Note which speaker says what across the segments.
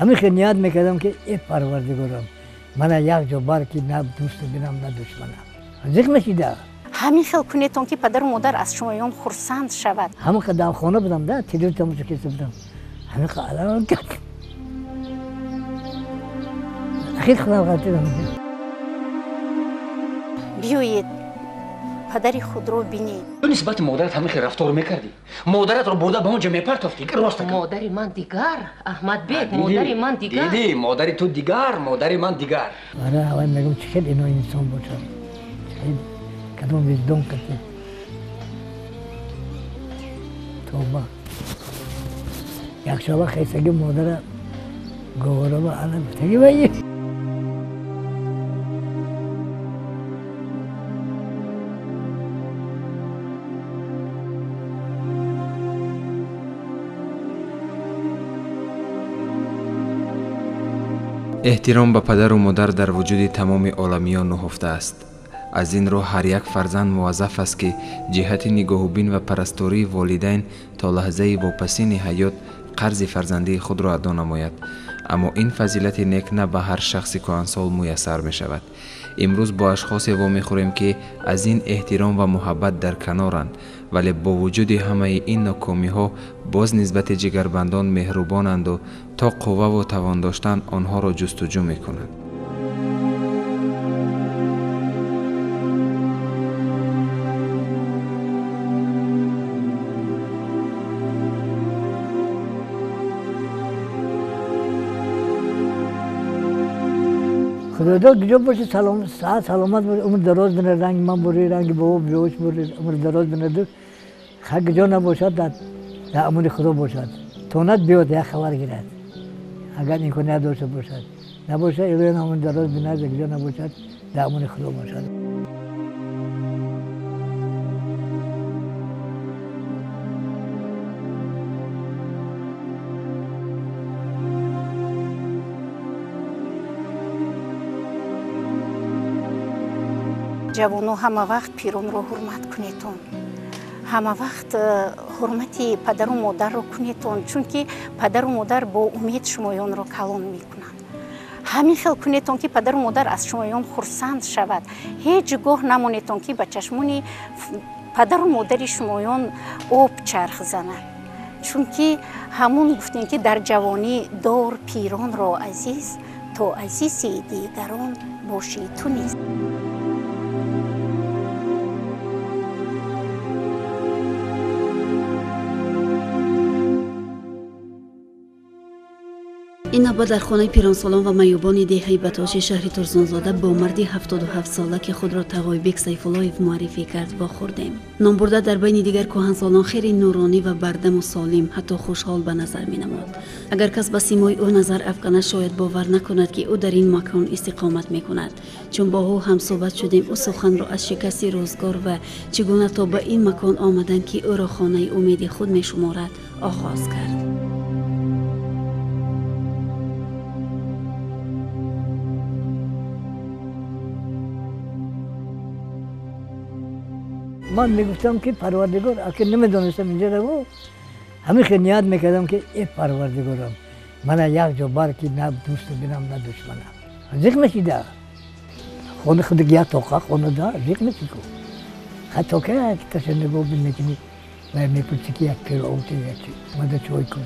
Speaker 1: Ҳамин хел ният мекардам, ки э Парвардигорам, мана як ҷо бар, ки на дӯст бинам, на душманам. Зиқ мешида.
Speaker 2: Ҳамин хел кунетон, ки падару модар аз шумоён хурсанд шавад.
Speaker 1: Ҳамин қадар дар хона будам, да телевизор тамошо киста будам. Ҳамин қадар ахир худам ғалтидам.
Speaker 2: Биёед, падари худро бинед.
Speaker 3: Ту нисбати модарат ҳамин хел рафтор мекардӣ? Модаратро бурда ба он ҷо мепартофтӣ? Роста.
Speaker 4: Модари ман дигар, Аҳмадбек, модари ман дигар.
Speaker 3: Дидӣ, модари ту дигар, модари ман дигар.
Speaker 1: Ара аввал мегӯм, чӣ хел ино инсон бошад, чӣ хел кадом виҷдон қатӣ. Тавба. Якшоба хесаги модара говораба ана гуфтаги вай.
Speaker 5: Эҳтиром ба падару модар дар вуҷуди тамоми оламиён нуҳуфта аст. Аз ин рӯ ҳар як фарзанд муваззаф аст, ки ҷиҳати нигоҳубин ва парастории волидайн то лаҳзаи вопасини ҳаёт қарзи фарзандии худро адо намояд. Аммо ин фазилати нек на ба ҳар шахси кӯҳансол муяссар мешавад. Имрӯз бо ашхосе вомехӯрем, ки аз ин эҳтиром ва муҳаббат дар каноранд, вале бо вуҷуди ҳамаи ин нокомиҳо боз нисбати ҷигарбандон меҳрубонанду то қувваву тавон доштан онҳоро ҷустуҷӯ мекунанд.
Speaker 1: Худодод куҷо боши, салом, саат саломат боши, умр дароз бинад, ранги ман бури, ранги бобо биёш бури, умр дароз бинад. Ха, куҷо набошад, дар амони Худо бошад. Тонад биёд, як хабар гирад, агар имконият дошта бошад. Набошад, илоҳи умр дароз бинад, куҷо набошад, дар амони Худо бошад.
Speaker 2: Ҷавоно, ҳама вақт пиронро ҳурмат кунетон, ҳама вақт ҳурмати падару модарро кунетон, чунки падару модар бо умед шумоёнро калон мекунанд. Ҳамин хел кунетон, ки падару модар аз шумоён хурсанд шавад. Ҳеҷ гоҳ намонетон, ки ба чашмони падару модари шумоён об чарх занад, чунки ҳамун гуфтем, ки дар ҷавонӣ дор пиронро азиз, то азизи дигарон бошӣ ту низ.
Speaker 6: Ин навбат дар хонаи пиронсолон ва маъюбони деҳаи Батоши шаҳри Турсунзода бо марди 77сола, ки худро Тағойбек Сайфуллоев муаррифӣ кард, вохӯрдем. Номбурда дар байни дигар кӯҳансолон хеле нуронӣ ва бардаму солим, ҳатто хушҳол ба назар менамуд. Агар кас ба симои ӯ назар афканад, шояд бовар накунад, ки ӯ дар ин макон истиқомат мекунад. Чун бо ӯ ҳамсӯҳбат шудем, ӯ суханро аз шикасти рӯзгор ва чӣ гуна то ба ин макон омадан, ки ӯро хонаи умеди худ мешуморад, оғоз кард.
Speaker 1: Ман мегуфтам, ки Парвардигор, аки намедонистам инҷа раву, ҳамин хел ният мекардам, ки э Парвардигорам, мана як ҷо бар, ки на дӯст бинам, на душманам. Зиқ мешида. Хона худ як тоқа хона да зиқ мешику. Ха, тока як таша нигоҳ мекунӣ ва мепурсӣ, ки як пиро як чи мада чой кун.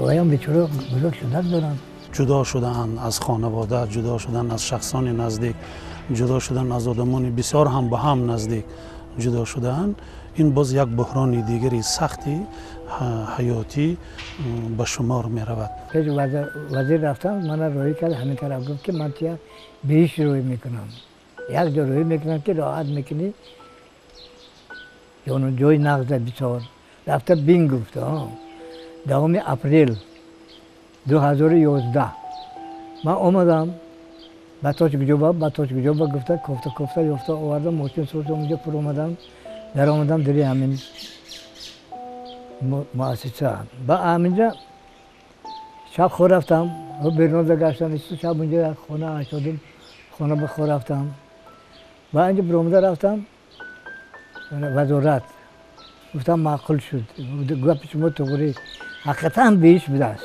Speaker 1: Ваям бечора бузург шудак доранд.
Speaker 7: Ҷудо шудаанд аз хонавода, ҷудо шудан аз шахсони наздик, ҷудо шудан аз одамони бисёр ҳам ба ҳам наздик ҷудо шудаанд. Ин боз як буҳрони дигари сахти ҳаётӣ ба шумор меравад.
Speaker 1: Пеш вазир рафтам, мана роҳӣ кард ҳамин тараф, гуфт, ки ман тия биҳишт роҳӣ мекунам, як ҷо роҳӣ мекунам, ки роҳат мекунӣ, ҷону ҷои нағза бисёр рафта бин, гуфт. 10 апрел 2011 ман омадам Батош куҷоба, Батош куҷоба гуфта, кофта кофта ёфта овардам, мошин сохтам, унҷо пур омадам, даромадам дири ҳамин муассиса. Ба ҳаминҷа шаб хор рафтам, берунда гаштам, шаб унҷо як хона ашодим, хона ба хор рафтам. Ба инҷа биромада рафтам вазорат. Гуфтам, маъқул шуд, гапи шумо туғри, ҳақиқатан биҳишт будааст.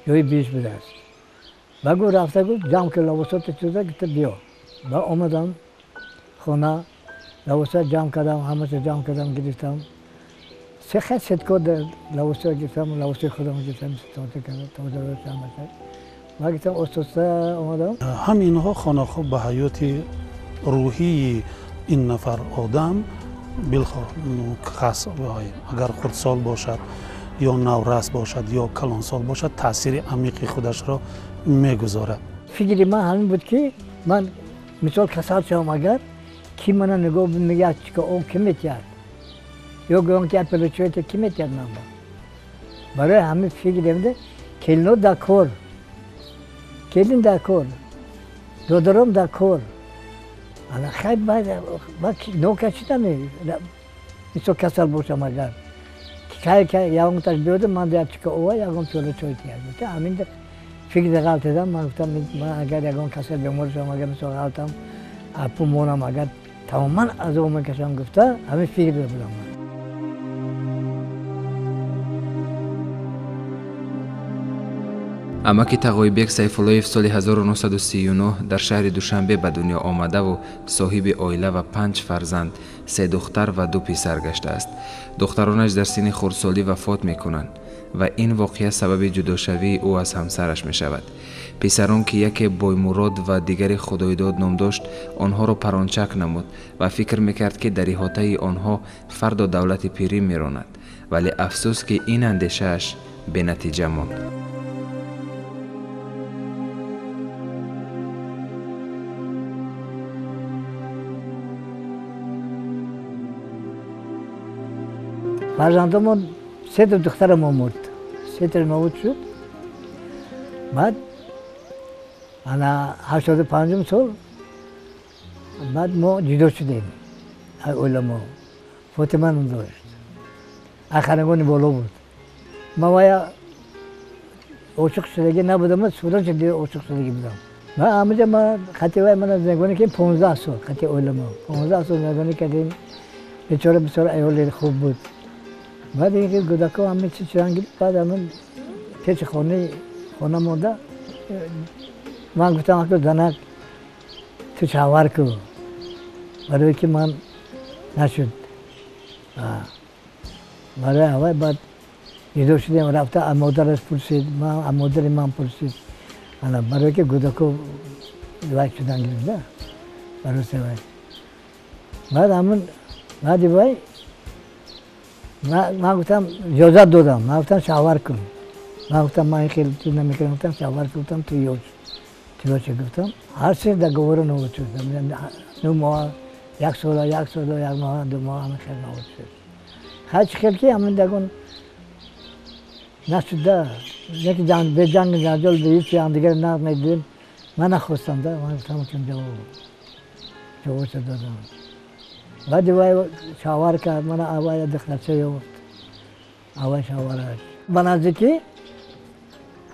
Speaker 1: ҷои беҳишт будааст. Ба гуфт рафта гуфт ҷамъ ки либосото чиза гуфта биё. Ба омадам хона, либосо ҷамъ кардам, ҳамаша ҷамъ кардам, гирифтам. Се хел сетко либосо гирифтам, либосои худам гирифтам, тоза кардам, тоза ҳамаша. Ба гирифтам оста-оста омадам.
Speaker 7: Ҳам инҳо хонахо ба ҳаёти рӯҳии ин нафар одам билхоҳ кас агар хурдсол бошад ё наврас бошад ё калонсол бошад таъсири амиқи худашро мегузорад.
Speaker 1: Фикри ман ҳамин буд ки ман мисол касал шавам агар ки мана нигоҳ мегӯяд чика об ки метиҳад ё гӯям ки апелочоите ки метиҳад ман ба. Барои ҳамин фикр демда келино дар кор, келин дар кор, додаром дар кор. Ана хай баъд нокачидаме мисол касал бошам агар кай кай ягонташ биёдам ман як чика ова ягон пиёла чой тиҳад. Ҳамин фикр ғалтидам. Ман гуфтам ман агар ягон касал бемор шавам агар мисол ғалтам апу монам агар тамоман азоб мекашам гуфта ҳамин фикр будам.
Speaker 5: Амаки Тағойбек Сайфуллоев соли 1939 дар шаҳри Душанбе ба дунё омадаву соҳиби оила ва 5 фарзанд, 3 духтар ва 2 писар гаштааст. Духтаронаш дар синни хурдсолӣ вафот мекунанд ва ин воқеа сабаби ҷудошавии ӯ аз ҳамсараш мешавад. Писарон ки яке Боймурод ва дигаре Худойдод ном дошт, онҳоро парончак намуд ва фикр мекард, ки дар иҳотаи онҳо фардо давлати пирӣ меронад. Вале афсӯс, ки ин андешааш бенатиҷа монд.
Speaker 1: Фарзандамон се та духтарамон мурд, се та нобуд шуд. Баъд ана 85 сол баъд мо ҷудо шудем аз оила мо. Фотима ном дошт, ахарангони боло буд. Ман вая ошиқ шудагӣ набудам, сурат шуда ошиқ шудагӣ будам. Ман ҳамаҷа ман хати вай мана зиндагонӣ кардем 15 сол, хати оила мо 15 сол зиндагонӣ кардем. Бечора бисёр аёли хуб буд. Баъд ин ки кӯдакҳо ҳама чиз шудан гирифт, баъд ҳамин пеши хона монда. Ман гуфтам аку занак ту шавҳар ку, барои ки ман нашуд. Барои ҳавай баъд ҷудо шудем, рафта аз модараш пурсид, аз модари ман пурсид. Ана барои ки кӯдакҳо вай шудан гирифт, да барои вай. Баъд ҳамин баъди вай ман гуфтам иҷозат додам, ман гуфтам шавҳар кун. Ман гуфтам ман хеле чиз намекунам, гуфтам шавҳар кун, гуфтам ту ёш, ту ёш гуфтам. Ҳар чиз договора нобуд шуд. 9 моҳ, 1 сол, 1 сол, 1 моҳ, 2 моҳ ҳама хел нобуд шуд. Ҳар чи хел ки ҳамин дагон нашуда, яки бе ҷанг ҷанҷол бе ҳеч ҳамдигар намедидем. Ман нахостам, да ман гуфтам ки ҷавобашо додам. Баъди вай шавҳар кард, мана аввал духтарча ёфт, аввал шавҳараш. Ба наздикӣ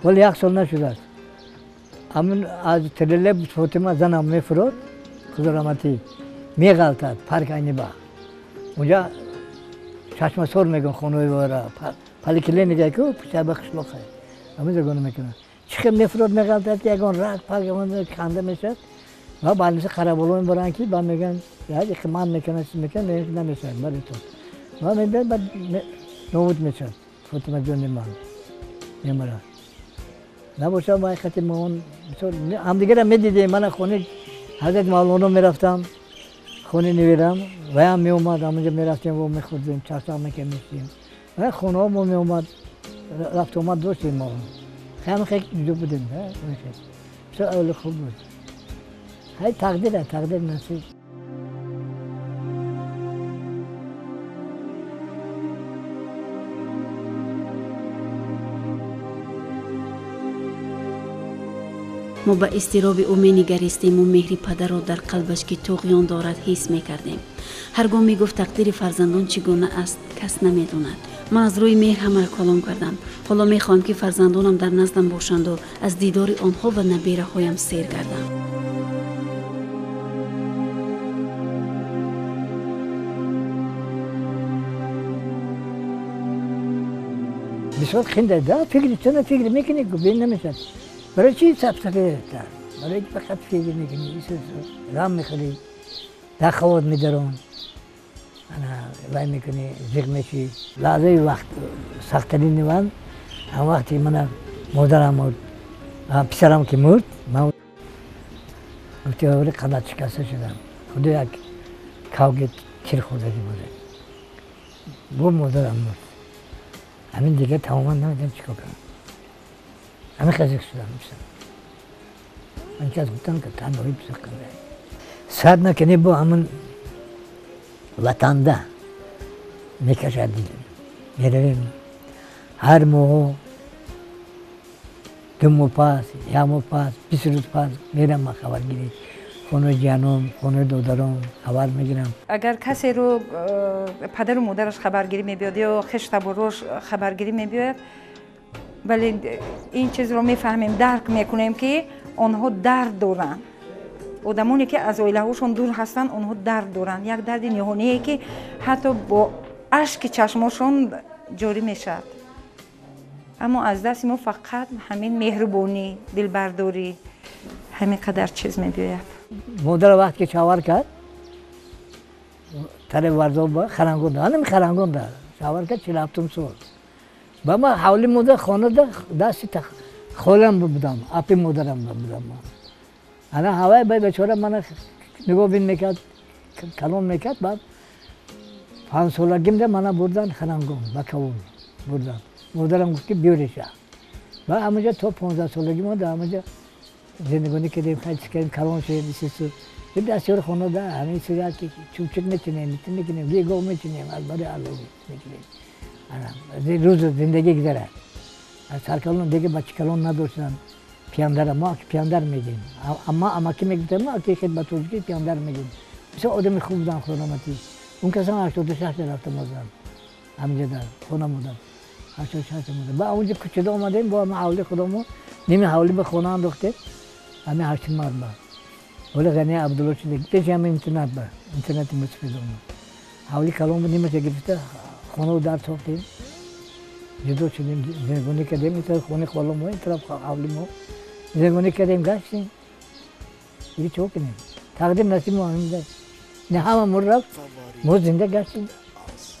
Speaker 1: вале 1 сол нашудааст. Ҳамин аз троллейбус Фотима занам мефурод, Худо раҳматӣ, меғалтад парк Айниба. Унҷа чашмасор мегӯянд хонаи вора, поликлиника ку пушаба қишлоқе. Ҳамин загона мекунанд. Чӣ хел мефурод меғалтад ки ягон рак пак ягон канда мешавад. Ва балниса қараболо мебаранд ки ба мегӯянд як ман мекунад, чиз мекунад, мегӯянд намешавад, бари ту. Ва мебиёд, баъд нобуд мешавад. Фотима ҷони ман мемирад. Набошад вай хати мо он бисёр ҳамдигарро медидем. Мана хонаи ҳазрат Мавлоно мерафтам, хонаи невирам, ваям меомад, ҳамонҷо мерафтем ва мехӯрдем, чарсақ мекардем. Ва хонаҳо мо меомад, рафту омад доштем мо. Хеле хеле ҷудо будем, бисёр оила хуб буд. Хай тақдир, тақдир насиб.
Speaker 6: Мо ба изтироби ӯ менигаристему меҳри падарро дар қалбаш ки туғён дорад ҳис мекардем. Ҳар гоҳ мегуфт тақдири фарзандон чӣ гуна аст, кас намедонад. Ман аз рӯи меҳр ҳамаро калон кардам. Ҳоло мехоҳам ки фарзандонам дар наздам бошанду аз дидори онҳо ва набираҳоям сер гардам.
Speaker 1: бисёр хинда да фикр чона фикр мекунӣ бин намешад. Барои чӣ сабсафед барои фақат фикр мекунӣ, ғам мехӯрӣ, дар хавот медарон, ана вай мекунӣ, зиқ мешӣ. Лаҳзаи вақт сахттарини ман ҳам вақте мана модарам мурд, писарам ки мурд, ман гуфти қанат шикаста шудам. Худо як кавги тир хӯрдагӣ буда. Бо модарам мурд. Ҳамин дигар тамоман намедонам чӣ кор кунам. Ҳамин хазиқ шудам. Ман кас гуфтам ки танҳоӣ бисёр қандай. Сад накунӣ бо ҳамин ватанда мекашад дил. Меравем ҳар моҳо, 2 моҳ пас, 1 моҳ пас, 20 рӯз пас мерам ман хабаргирӣ. Хонаи ҷаном, хонаи додаром хабар мегирам.
Speaker 8: Агар касеро падару модараш хабаргирӣ мебиёд ё хештаборош хабаргирӣ мебиёяд, вале ин чизро мефаҳмем, дарк мекунем, ки онҳо дард доранд. Одамоне ки аз оилаҳошон дур ҳастанд, онҳо дард доранд, як дарди ниҳоние ки ҳатто бо ашки чашмошон ҷорӣ мешавад. Аммо аз дасти мо фақат ҳамин меҳрубонӣ, дилбардорӣ, ҳамин қадар чиз мебиёяд.
Speaker 1: Модар вақт ки шавар кард, тараф Варзоб ба Харангон, ҳамин Харангон да шавар кард 47 сол. Ба ма ҳавли модар хона да дасти холам будам, апи модарам будам. Ана ҳавай бай бечора мана нигоҳ бин мекард, калон мекард, баъд 5 солагим да мана бурдан Харангон, ба Кавун бурдан. Модарам гуфт ки биёреша. Ба ҳамонҷо то 15 солаги мо дар ҳамонҷо зиндагонӣ кардем, хайр кардем, калон шудем, исису. Дастёри хона да ҳамин чиза ки чӯбчик мечинем, митин мекунем, гегоҳ мечинем, аз барои Аллоҳ мекунем. Ана рӯз зиндагӣ гузарад. Аз саркалон дига бачакалон надоштанд. Пиандара мо пиандар мегӯем. Амма амаки мегуфтем, мо ки хел ба тоҷикӣ пиандар мегӯем. Бисёр одами хуб буданд, худораматӣ. Он касан 86 рафта мозан. Ҳаминҷа дар хона мудам. 86 мудам. Ба онҷо кӯчада омадем, бо ҳама ҳавли худомо, ними ҳавли ба хона андохтем. Ҳамин 8 март ба. Вале Ғани Абдулло шуда. Пеш ҳама интернат ба, интернати мусфид омад. Ҳавли калон нимаша гирифта, хонаву дар сохтем. Ҷудо шудем, зиндагонӣ кардем, ин тараф хонаи холо мо, ин тараф ҳавли мо. Зиндагонӣ кардем, гаштем. Дига чӣ кунем? Тақдир насиб мо ҳамин буд. Не ҳама мур рафт, мо зинда гаштем.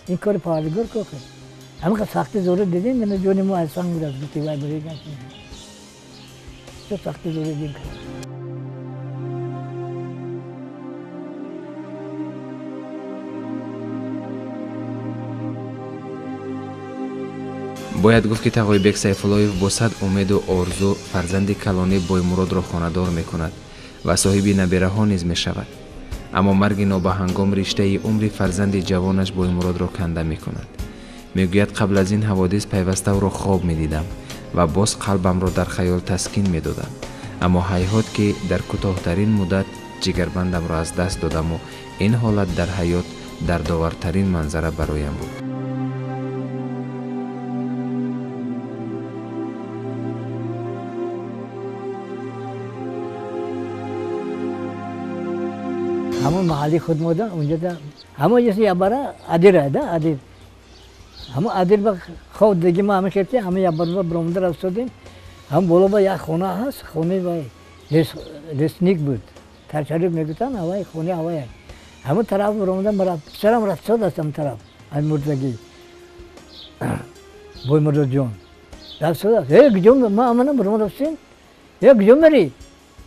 Speaker 1: Ин кори Парвардигор кохе. Ҳамин қадр сахти зӯрӣ дидем, мана ҷони мо аз санг буд, гуфти вай барои гаштем. Чӣ сахти зӯрӣ дидем.
Speaker 5: Бояд гуфт, ки Тағойбек Сайфуллоев бо сад умеду орзу фарзанди калонӣ Боймуродро хонадор мекунад ва соҳиби набираҳо низ мешавад. Аммо марги нобаҳангом риштаи умри фарзанди ҷавонаш Боймуродро канда мекунад. Мегӯяд, қабл аз ин ҳаводис пайваста ӯро хоб медидам ва боз қалбамро дар хаёл таскин медодам. Аммо ҳайҳот, ки дар кӯтоҳтарин муддат ҷигарбандамро аз даст додаму ин ҳолат дар ҳаёт дардовартарин манзара бароям буд.
Speaker 1: Ҳамон маҳалли худ модан, онҷо ҳамон ҷо ябара адир да адир. Ҳамон адир ба хоб диги ма ҳамин хел ҳамин ябара ба баромада рафтодем. Ҳам боло ба як хона ҳаст, хонаи вай лесник буд. Тарчариб мегуфтанд, ҳавай хонаи ҳавай. Ҳамон тараф баромада писарам рафтод аст ҳамон тараф, аз мурдагӣ. Боймуродҷон. Рафтод аст. Э, куҷо ма амана баромада рафтем? Э, куҷо мерӣ?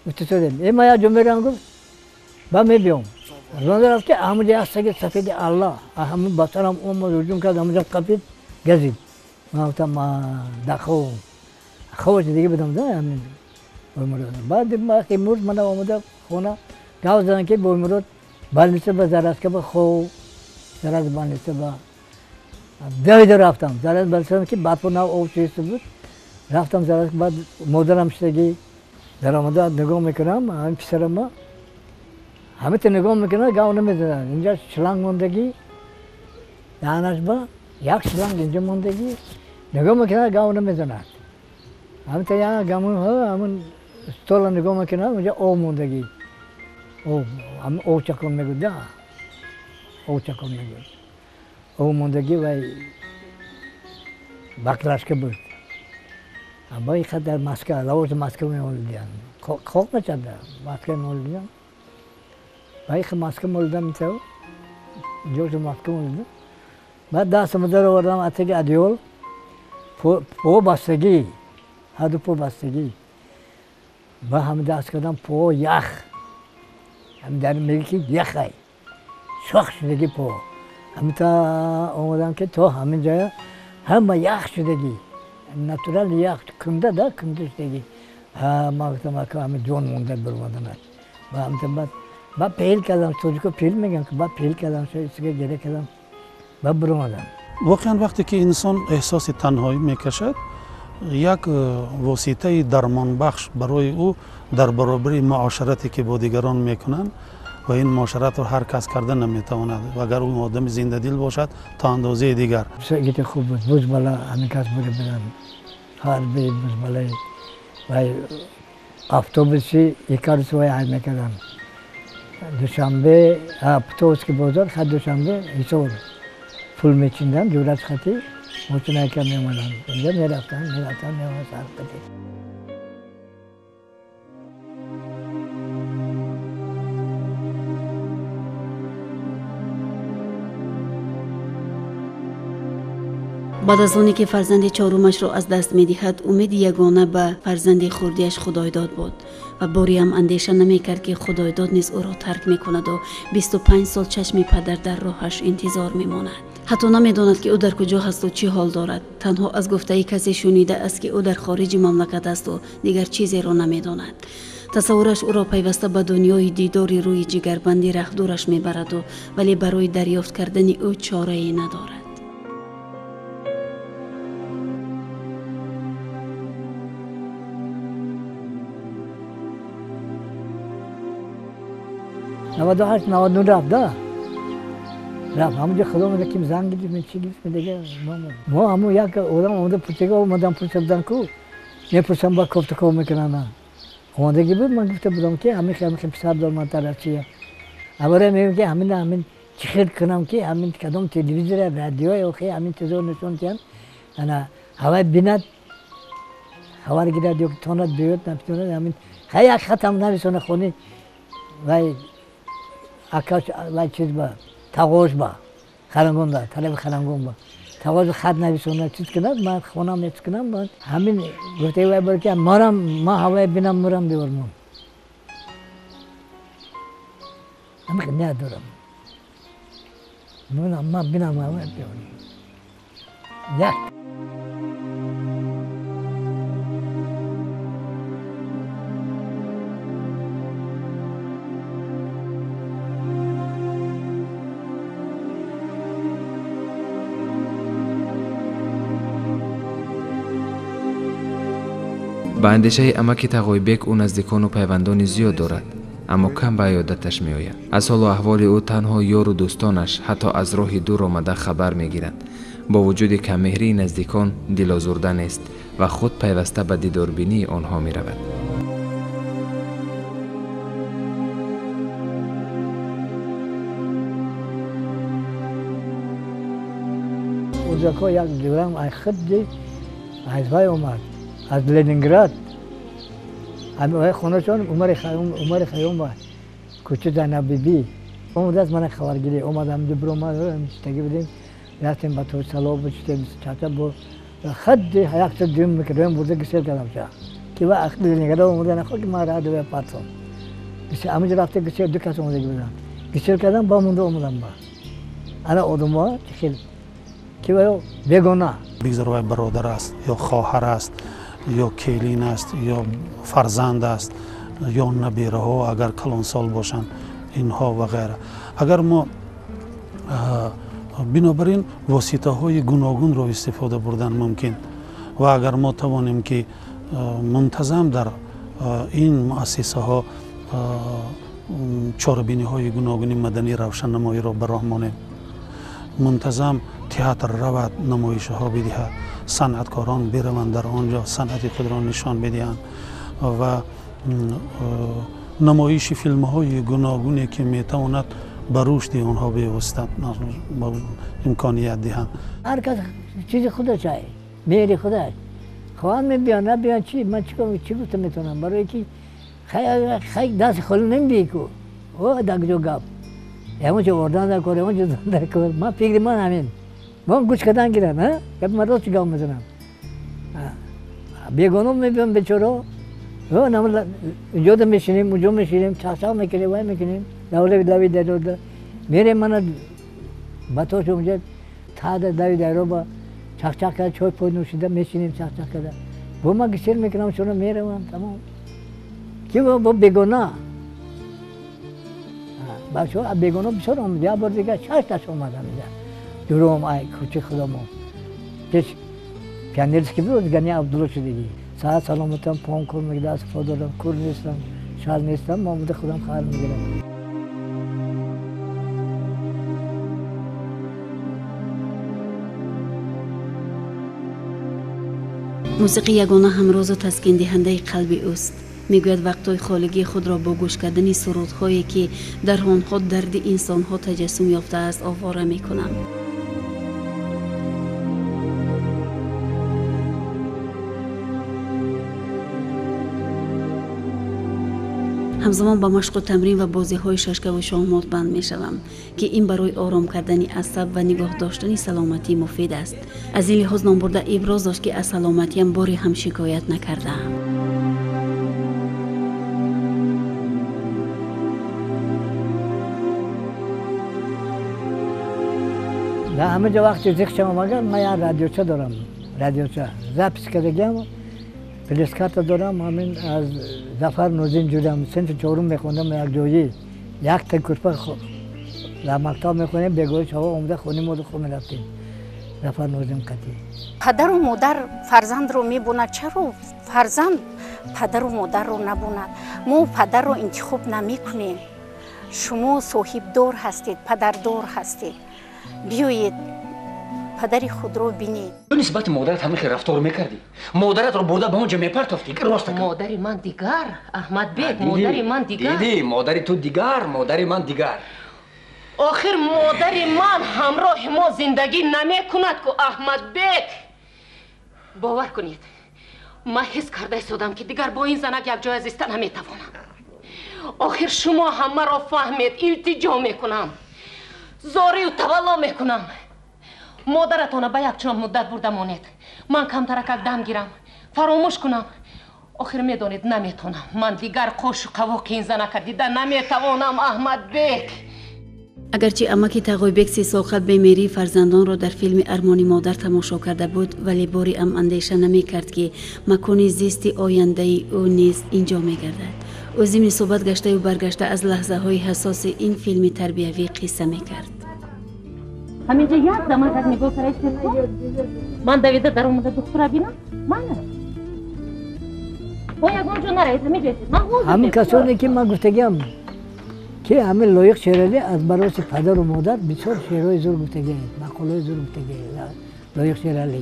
Speaker 1: Гуфтисодем. Э, ма як ҷо мерам, гуфт. Ба мебиём. Ронда рафт, ҳамонҷо як саги сафеди Аллоҳ, ҳамон ба сарам омад, ҳуҷум кард, ҳамонҷо қапид, газид. Ман гуфтам, дар хобам. Хобаш дига будам, да, ҳамин Боймурод. Баъд вақте мурд, мана омада хона, гав заданд, ки Боймурод больница ба Заразка ба хоб, Зараз больница ба. Давида рафтам. Зараз больница ки барфу нав об шуиста буд. Рафтам Зараз, баъд модарам шудагӣ. Даромада нигоҳ мекунам, ҳамин писарама ҳама та нигоҳ мекунад, гав намезанад. Инҷа шланг мондагӣ, даҳанаш ба як шланг инҷа мондагӣ, нигоҳ мекунад, гав намезанад. Ҳама та як гамон ҳамон стола нигоҳ мекунад, онҷа об мондагӣ. Об, ҳамон об чакон мегӯд, да? Об чакон мегӯд. Об мондагӣ вай Баклашка буд. Ба ин дар Москва, лавози Москва мемолидиям. Хок мечада, Москва мемолидиям. Ба ин Москва молидам митав. Ҷошу Москва молидам. Баъд дастам дар овардам атаги адиёл. По бастагӣ. Ҳарду по бастагӣ. Ба ҳам даст кардам по ях. Ҳам дар меги ки яхай. Шох шудагӣ по. Ҳам та омадам ки то ҳамин ҷоя ҳама ях шудагӣ. Натурал ях кунда да кунда шудагӣ. Ма гуфтам ака ҳамин ҷон монда бироваданаш. Ба ҳамта баъд ба пел кардам, тоҷико пел мегӯям ки ба пел кардам, исига гира кардам, ба биромадам.
Speaker 7: Воқеан вақте ки инсон эҳсоси танҳоӣ мекашад, як воситаи дармонбахш барои ӯ дар баробари муошарате ки бо дигарон мекунанд ва ин муошаратро ҳар кас карда наметавонад, агар ӯ одами зиндадил бошад то андозаи дигар.
Speaker 1: Гите хуб буд, бузбала ҳамин кас буре буданд, ҳарби бузбалаи вай автобуси икарус вай ҳай мекарданд. Душанбе, Птовский бозор, хат Душанбе ҳисор пул мечинданд, ҷурат хати мошинака меомаданд. Инҷа мерафтанд, мерафтанд, меомаданд сар хати.
Speaker 6: Баъд аз оне ки фарзанди чорумашро аз даст медиҳад, умеди ягона ба фарзанди хурдиаш Худойдод буд ва бориам андеша намекард, ки Худойдод низ ӯро тарк мекунаду 25 сол чашми падар дар роҳаш интизор мемонад. Ҳатто намедонад, ки ӯ дар куҷо ҳасту чӣ ҳол дорад. Танҳо аз гуфтаи касе шунидааст, ки ӯ дар хориҷи мамлакат асту дигар чизеро намедонад. Тасаввураш ӯро пайваста ба дунёи дидори рӯи ҷигарбанди раҳдураш мебараду, вале барои дарёфт кардани ӯ чорае надорад.
Speaker 1: Наваду ҳашт, 99 рафт, да? Рафт. Ҳамонҷо худо меда ким занг гирифт, чи гирифт, дига мо ҳамон як одам омада пурсига омадам пурса будан ку мепурсам ба кофтуков мекунанд. Омадагӣ буд, ман гуфта будам ки ҳамин ҳамин писар дор ман дар Россия. Аввала мегӯям ки ҳамин ҳамин чӣ хел кунам ки ҳамин кадом телевизора, радио охи ҳамин чизо нишон диҳанд. Ана ҳавай бинад, хабар гирад ё тонад биёд, напитонад ҳамин хай як хатам нависона хони вай акаш вай чиз ба тағош ба харангон да тарафи харангон ба тағош хат нависона чиз кунад, ман хонам чиз кунам. Ман ҳамин гуфтаи вай буд ки марам ман ҳавай бинам мурам биёрмон. Ҳамин ният дорам. Ман бинам ҳавай биёрам. Як
Speaker 5: Ба андешаи амаки Тағойбек ӯ наздикону пайвандони зиёд дорад, аммо кам ба ёдаташ меояд. Аз ҳолу аҳволи ӯ танҳо ёру дӯстонаш ҳатто аз роҳи дур омада хабар мегиранд. Бо вуҷуди каммеҳрии наздикон дилозурда нест ва худ пайваста ба дидорбинии онҳо меравад.
Speaker 1: Ӯзако як ҷурам ай хидди аз вай омад, аз Ленинград. Ҳамин хонашон Умари Хайём ба кӯча Зайнаббибӣ омадааст, мана хабаргирӣ омадам, биромад, читагӣ будем, рафтем ба Тошсало бучитем, чата бо хадди якта дуюм микроён бурда гисел кардам ша ки ва ахи Ленинград омада нахо ки ман радио партом. Ҳаминҷо рафта гисел ду кас омадагӣ будам, гисел кардам, ба монда омадам ба ана одамҳо чӣ хел ки ва бегона.
Speaker 7: Бигзор вай бародар аст ё хоҳар аст ё келин аст ё фарзанд аст ё набираҳо агар калонсол бошанд, инҳо ва ғайра. Агар мо бинобар ин воситаҳои гуногунро истифода бурдан мумкин ва агар мо тавонем ки мунтазам дар ин муассисаҳо чорабиниҳои гуногуни маданӣ равшаннамоиро ба роҳ монем, мунтазам театр равад, намоишҳо бидиҳад, санъаткорон бираванд дар он ҷо санъати худро нишон бидиҳанд ва намоиши филмҳои гуногуне ки метавонад ба рушди онҳо бевосита имконият диҳанд.
Speaker 1: Ҳар кас чизи худаш ай. Меҳри худаш. Хоҳанд мебиён, набиён чӣ? Ман чӣ кор чӣ гуфта метавонам? Барои ки хай даст холӣ намебиёй ку. О, дар куҷо гап? Ягон чиз овардан дар кор, ягон чиз дар кор. Ман фикри ман ҳамин. Ман гӯш кардан гирам, а? Гапи ман рост гап мезанам. Бегоно мебиён бечоро. Инҷода мешинем, унҷо мешинем, чақчақ мекунем, вай мекунем. Давлави дави дарёда. Мерем мана батош унҷа тада дави дарё ба чақчақ карда, чой пой нӯшида мешинем чақчақ карда. Бо ман гисел мекунам, шуно меравам, тамом. Ки бо бегона. Бачаҳо бегона бисёр омад, як бор дигар шаш таш омадам инҷа. Дуром ай кӯчаи худамон. Пеш пионерский буд, Гани Абдулло шудагӣ. Саат саломатам, пом кор мегирад, даст по дорам, кур нестам, шал нестам, ма омада худам хабар мегирам.
Speaker 6: Мусиқӣ ягона ҳамрозу таскиндиҳандаи қалби ӯст. Мегӯяд вақтҳои холигии худро бо гӯш кардани сурудҳое, ки дар онҳо дарди инсонҳо таҷассум ёфтааст, овора мекунам. Ҳамзамон ба машқу тамрин ва бозиҳои шашкаву шоҳмот банд мешавам, ки ин барои ором кардани асаб ва нигоҳ доштани саломатӣ муфид аст. Аз ин лиҳоз номбурда иброз дошт, ки аз саломатиам боре ҳам шикоят накардаам.
Speaker 1: Дар ҳама ҷо вақти зиқ шавам, агар ман як радиоча дорам, радиоча запис кардагиам, плескарта дорам, ҳамин аз Зафар Нозим ҷудам, синфи чорум мехондам як ҷоӣ, якта курпа дар мактаб мехонем, бегоҳи шаба омада хони моду хоб мерафтем. Зафар Нозим қатӣ.
Speaker 2: Падару модар фарзандро мебонад, чаро фарзанд падару модарро набонад? Мо падарро интихоб намекунем. Шумо соҳибдор ҳастед, падардор ҳастед. Биёед падари худро бинед.
Speaker 3: Ту нисбати модарат ҳамин хел рафтор мекардӣ? Модаратро бурда ба он ҷо мепартофтӣ? Рост акун.
Speaker 4: Модари ман дигар, Аҳмадбек, модари ман дигар.
Speaker 3: Дидӣ, модари ту дигар, модари ман дигар.
Speaker 4: Охир модари ман ҳамроҳи мо зиндагӣ намекунад ку, Аҳмадбек. Бовар кунед, ман ҳис карда истодам, ки дигар бо ин занак якҷоя зиста наметавонам. Охир шумо ҳам маро фаҳмед, илтиҷо мекунам, зорию тавалло мекунам. Модаратона ба якчанд муддат бурда монед. Ман камтаракак дам гирам, фаромӯш кунам. Охир медонед, наметавонам. Ман дигар қошу қавоқи ин занака дида наметавонам, Аҳмадбек.
Speaker 6: Агарчи амаки Тағойбек 30 сол қабл бемерии фарзандонро дар филми Армони модар тамошо карда буд, вале бори ам андеша намекард, ки макони зисти ояндаи ӯ низ инҷо мегардад. Ӯ зимни суҳбат гаштаю баргашта аз лаҳзаҳои ҳассоси ин филми тарбиявӣ қисса мекард.
Speaker 4: Ҳаминҷа як дамакак нигоҳ карда, ман давида даромада духтура бинам, мана. О ягон ҷо наравед, ҳаминҷо истед. Ман ҳозир.
Speaker 1: Ҳамин касоне ки ман гуфтагиам, ки ҳамин Лоиқ Шералӣ аз бароси падару модар бисёр шеърҳои зур гуфтагиам, мақолаҳои зур гуфтагиам. Лоиқ Шералӣ.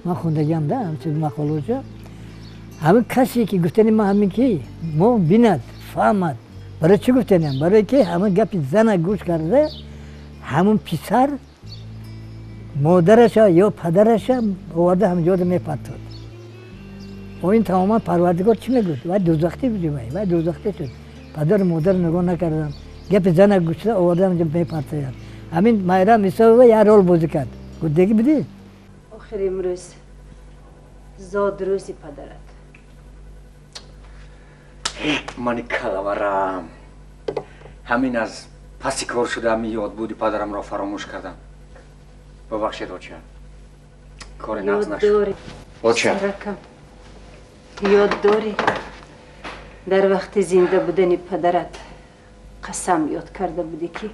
Speaker 1: Ман хондагиам да, ҳамчун мақолаҳоша. Ҳамин касе ки гуфтани ман ҳамин ки мо бинад, фаҳмад. Барои чӣ гуфтанем? Барои ки ҳамин гапи зана гӯш карда, ҳамун писар модараша ё падараша оварда ҳамин ҷода мепартод. О ин тамоман Парвардигор чӣ мегӯфт? Вай дӯзахтӣ буди, вай дӯзахтӣ шуд. Падару модар нигоҳ накардам, гапи зана гӯшта оварда ҳаминҷо мепартояд. Ҳамин Майрам Исоева як рол бозӣ кард. Гуфтагӣ будӣ?
Speaker 9: Охир имрӯз зодрӯзи падарат.
Speaker 3: Мани калаварам. Ҳамин аз паси кор шуда ҳамин ёдбуди падарамро фаромӯш кардам. Бубахшед, оча. Кори нағз нашуд. Оча.
Speaker 9: Ёд дорӣ, дар вақти зинда будани падарат қасам ёд карда будӣ, ки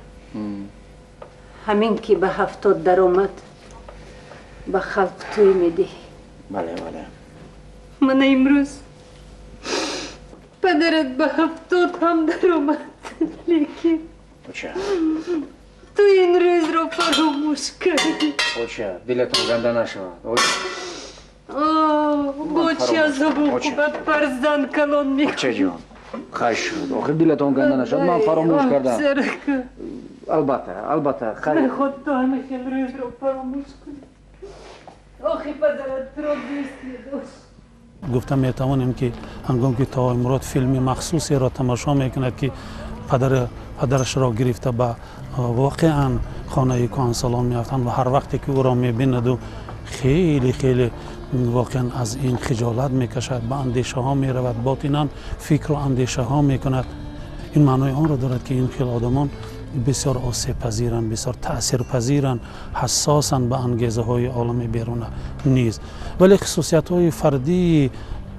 Speaker 9: ҳамин ки ба 70 даромад ба халқ тӯй медиҳӣ?
Speaker 3: Бале, бале.
Speaker 9: Мана имрӯз падарат ба 70 ҳам даромад, лекин
Speaker 3: оча,
Speaker 9: ту ин рӯзро фаромӯш кардӣ.
Speaker 3: Оча, дилатон ганда нашавад.
Speaker 9: Бо чӣ азобу уқубат фарзанд калон мекунӣ?
Speaker 3: Очаҷон, хайр шуд. Охир дилатон ганда нашавад, ман фаромӯш кардам. Албатта, албатта, хайр.
Speaker 9: Наход ту ҳамин хел рӯзро фаромӯш кунӣ. Охи падарат туро дӯст медошт.
Speaker 7: Гуфта метавонем, ки ҳангом ки Тоғои филми махсусеро тамошо мекунад, ки падарашро гирифта ба воқеан хонаи кӯҳансолон меафтанд ва ҳар вақте ки ӯро мебинаду хеле хеле воқеан аз ин хиҷолат мекашад, ба андешаҳо меравад, ботинан фикру андешаҳо мекунад. Ин маънои онро дорад, ки ин хел одамон бисёр осебпазиранд, бисёр таъсирпазиранд, ҳассосанд ба ангезаҳои олами беруна низ. Вале хусусиятҳои фардии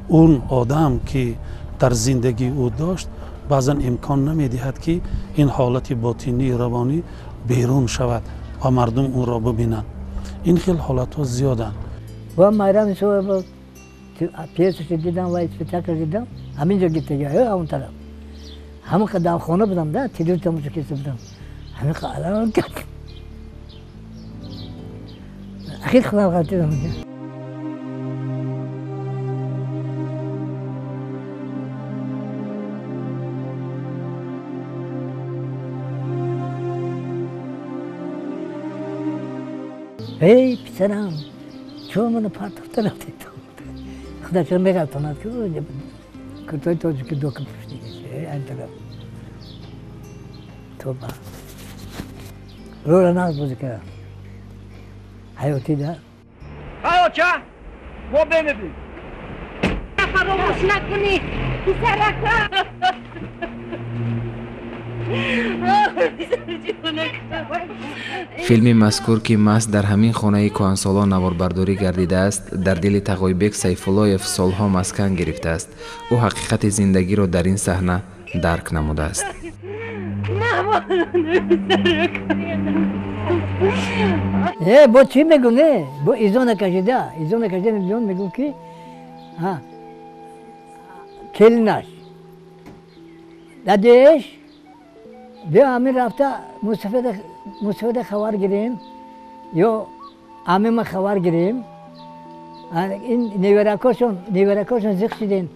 Speaker 7: он одам, ки дар зиндагии ӯ дошт, баъзан имкон намедиҳад, ки ин ҳолати ботинии равонӣ берун шавад ва мардум ӯро бибинанд. Ин хел ҳолатҳо зиёданд.
Speaker 1: Ва майрам пьесашо дидам ва спектакл дидам, ҳамин ҷо гирифтага он тараф. Ҳамин дар хона будам да, телевизор тамошо киста будам. Ҳамин алам кард. Ахир худам ғалтидам. Эй, писарам, чун мана партофта рафтед? Худо меғалтонад, ки куртои тоҷики дока пӯшида айн тараф. Тоба. Рӯра нағз бозӣ кардам. Ҳаётӣ да.
Speaker 10: Ҳай, оча, мо бемебим.
Speaker 4: Фаромӯш накунӣ, писарака.
Speaker 5: Филми мазкур, ки маҳз дар ҳамин хонаи кӯҳансолон наворбардорӣ гардидааст, дар дили Тағойбек Сайфуллоев солҳо маскан гирифтааст. Ӯ ҳақиқати зиндагиро дар ин саҳна дарк намудааст.
Speaker 1: Э, бо чӣ мегӯ, не? Бо изо накашида, изо накашида мебиён мегӯ, ки келинаш дадеш биё ҳамин рафта мусафеда хабар гирем ё амима хабар гирем. Ин неваракошон зиқ шидем,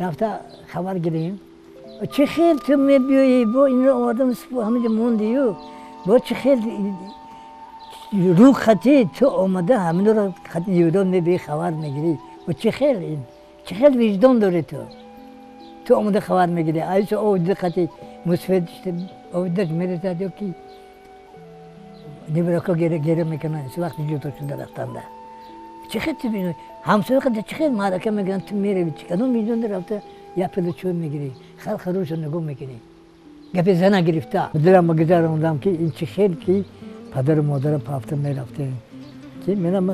Speaker 1: рафта хабар гирем. Чӣ хел ту мебиёӣ, бо инро овардам, ҳаминҷо мондию, бо чӣ хел рӯ хати ту омада ҳаминро хати неварон мебиёӣ, хабар мегирӣ? Бо чӣ хел, ин чӣ хел виҷдон дорӣ ту? Ту омада хабар мегирӣ, айсо овди хати мусафед овдаш мерасад ё ки неварако гера мекунанд вақти ҷудо шуда рафтанда. Чӣ хел ту ҳамсоя қадар чӣ хел маърака мекунанд, ту меравӣ, чӣ кадом виҷдон рафта як пило чой мегирӣ, халқа рӯшо нигоҳ мекунӣ? Гапи зана гирифта дилам гузарондам, ки ин чӣ хел ки падару модарам пафта мерафтем, ки менам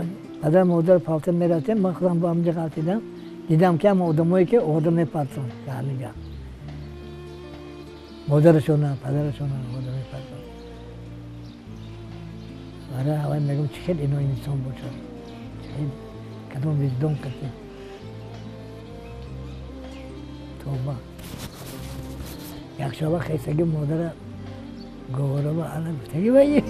Speaker 1: падару модар пафта мерафтем, ман худам бо ҳамҷа ғалтидам, дидам, ки ҳама одамое ки одам мепартон ҳаминҷа, модарашона, падарашона одам мепартон. Ара аввал мегӯм, чӣ хел ино инсон бошад, чӣ хел, кадом виҷдон кати? Тоба. Якшоба хесаги модара говораба ана гуфтаги вай.